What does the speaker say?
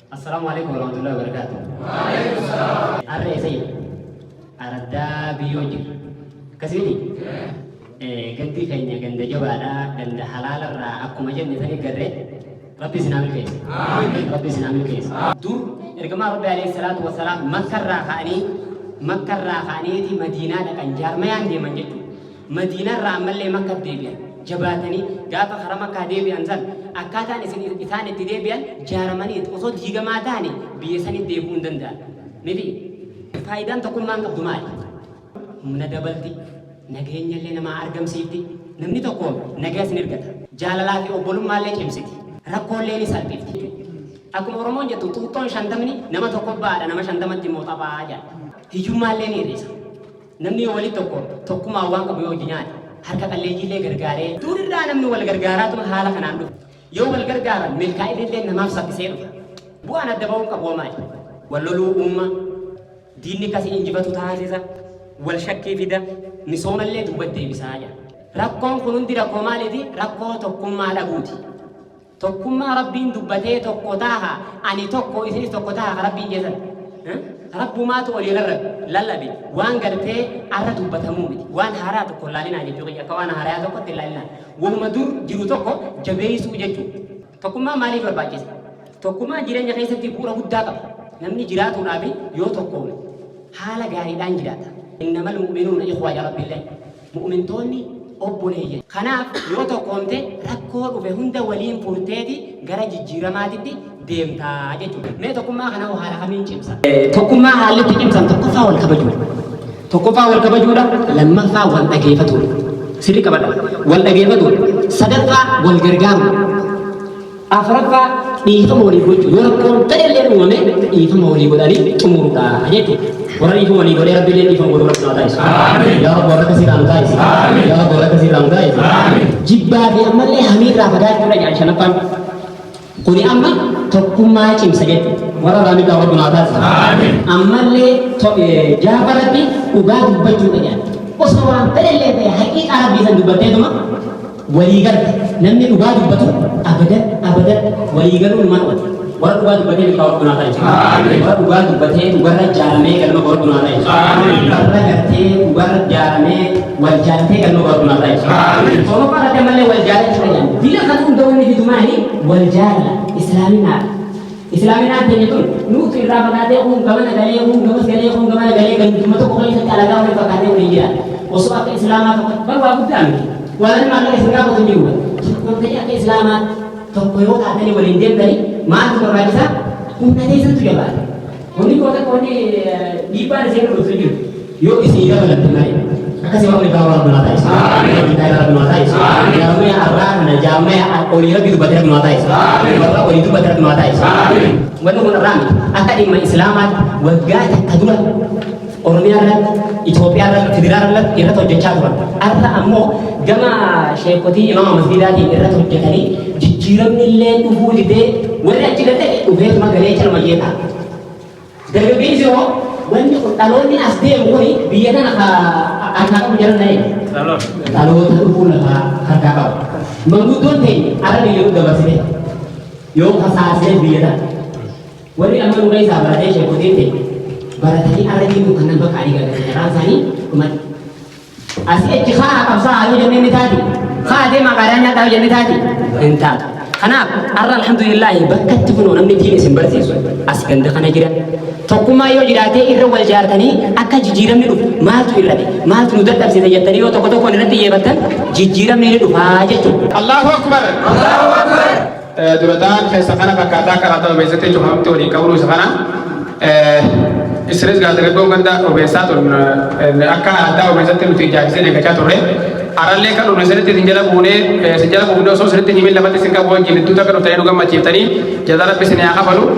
Assalaamu alaikum warahmatullahi wabarakatuh. Arra eessa jira? Araddaa biyyoo jira. Akkasii Gaddi keenya ganda jabaadha, ganda halaalarraa akkuma jenne sani garre. Rabbi isin haa milkeessu. Rabbi isin haa milkeessu. Dur ergamaa Rabbi alayhi salaatu wassalaam Makkarraa ka'anii, Makkarraa ka'aniiti Madiinaa dhaqan, jaarmayaan deeman jechuudha. Madiinarraa ammallee Makka deebi'an. Jabaatanii gaafa karaa Makkaa deebi'an san akkaataan isin isaan itti deebi'an jaaramanii osoo diigamaa ta'anii biyya sanitti deebi'uu hin danda'an. Miti faayidaan tokkummaan qabdu maali? Humna dabalti, nageenyallee namaa argamsiifti. Namni tokko nagaa isin ergata. Jaalalaa fi obbolummaallee cimsiti. Rakkoollee ni salphifti. Akkuma Oromoon jettu, xuuxxoon 50ni nama tokko ba'aadha, nama 50tti immoo taphaa jedha. Hiyyummaallee ni hir'isa. Namni yoo walitti tokko tokkumaan waan qabu yoo hojii nyaate, harka qalleeyyiillee gargaaree, durirraa namni wal gargaaraatuma haala kanaan dhufe. Yoo wal gargaaran milkaa'inillee namaaf saffisee dhufa. Bu'aan adda ba'uun qabu hoo maali? Wal loluu uuma, diinni akka si injifatu taasisa, wal shakkii fida, misoomallee duubatti deebisa jedha. Rakkoon kun hundi rakkoo maaliiti? Rakkoo tokkummaa dhabuuti. Tokkummaa Rabbiin dubbatee, tokko taaha, ani tokko isinis tokko taaha ka Rabbiin jeesan. Rabbumaatu olii lallabe, waan gartee arra dubbatamuu miti. Waan haaraa tokko hin laalinaa jechuu kiyya, akka waan haarayaa tokkotti hin laalinaa. Wahuma dur jiru tokko jabeessuu jechuu. Tokkummaan maaliif barbaachisa? Tokkummaan jireenya keessatti bu'uura guddaa qaba. Namni jiraatuudhaaf yoo tokkoome haala gaariidhaan jiraata. Innamal mu'minuuna ikhwaa jedha Rabbiillee. Mu'mintoonni obboleeyyan. Kanaaf yoo tokkoomte rakkoo dhufe hunda waliin furteeti gara jijjiiramaatitti deemta jechuudha. Mee tokkummaa kana hoo haala kamiin cimsa? Tokkummaa haalli itti cimsan tokkoffaa wal kabajuudha. Tokkoffaa wal kabajuudha, lammaffaa wal dhageeffatuudha. Sirrii qabadha. Wal dhageeffatuudha. Sadaffaa wal gargaaruudha. Afuraffaa dhiifama walii gochuu, yoo rakkoon fedhellee uumame dhiifama walii godhanii xumuruudha jechuudha. Warra dhiifama walii godhee Rabbiillee dhiifama godhuu Rabbi nu haa taasisu. Yaa Rabbi, warra akkasii irraa nu taasisi. Yaa Rabbi, warra akkasii irraa nu taasisi. Jibbaa fi ammallee hamii irraa fagaachuudha jedhan shanaffaan. Kuni amma tokkummaa cimsa jechuudha. Warra irraa milkaa'u Rabbi nu haa taasisu. Ammallee jahaffaarratti dhugaa dubbachuudha jedhan. Osoo waan fedhellee ta'e haqiiqaa Rabbii san dubbatteetuma walii galte. Namni dhugaa dubbatu abadan abadan walii galuun maal godha? Warra dhugaa dubbatee milkaa'u Rabbi nu haa taasisu. Warra dhugaa dubbatee dhugarra jaaramee galma godhu nu haa taasisu. Warra gartee dhugarra jaaramee wal jaaltee galma godhu nu haa taasisu. Torbaffaa irratti ammallee wal jaalachuudha jedhan. Dila kan hunda wanni fidu maali? Wal jaalala islaaminaadha. Islaaminaan teenya tun nuutu irraa fagaatee, kun gamana galee, kun gamas galee, kun gamana galee, ganduma tokko keessatti alagaa waliin fakkaatee waliin jiraata. Osoo akka Islaamaa tokko bar waa guddaa miti. Waan inni maallaqa isin gaafatu hin jiru. Tokkoon ta'ee akka Islaamaa tokko yoo taatanii waliin deemtanii maaltu barbaachisaa? Humna teessantu jabaata. Wanni koo takka wanni dhiibbaan isin irra dhuftu hin jiru. Yoo isin dabalamte malee. Akkasii waan milkaa'u Rabbi naa taasisu. Milkaa'ina Rabbi naa taasisu. Jaarmaya arraa kana jaarmaya olii Rabbi dubbate Rabbi naa taasisu. Warra olii dubbate Rabbi naa taasisu. Wanni kun irraa miti. Akka dhimma Islaamaatti waggaa takka dura Oromiyaa irratti, Itoophiyaa irratti, Federaala irratti irratti hojjechaa turan. Har'a ammoo gama sheekotii imaama masgiidaatiin irratti hojjetanii jijjiiramni illee dhufuu didee, warri achi galte dhufeetuma galee caluma jeetaa. Dargaggeessi hoo, wanni kun dhaloonni as deemu kuni biyya tana harkaa qabu jedhan ta'e. Dhaloota dhufuu lafaa harkaa qaba. Manguddoon teenya har'a biyya nu dabarsite yoo kasaasee biyya tana. Warri amma nu keessaa baratee, sheekotiin teenya baratanii har'a diinuu kan bakka adii galatan carraan isaanii dhumate. Asii achi kaa qabsaa yoo jennee ni taati. Kaa deemaa qaadaan nyaadhaa yoo jennee taati. Hin taatu. Kanaaf har'a alhamdulillaahi bakka itti kunoo namni diin isin barsiisu as ganda kana jira. Tokkummaa yoo jiraatee irra wal jaartanii akka jijjiiramni dhufu, maaltu irrate, maaltu nu dadhabsiise jettanii yoo tokko tokkoon irratti xiyyeeffattan jijjiiramni ni dhufaa jechuudha. Allahu Akbar. Durataan keessa kana fakkaataa karaa obeessatti cufamti waliin qabnu isa kana. Isinis gaazexeessitoon ganda obeessaa tun akka aadaa obeessatti nuti ijaarsisee eeggachaa turre. Arallee kan dhufne sirriitti isin jala buunee, isin jala buufnee osoo sirriitti himin lafatti isin qabu wajjin iddoo takka dhuftanii nu gammachiiftanii, jazaa Rabbi isin haa kafalu.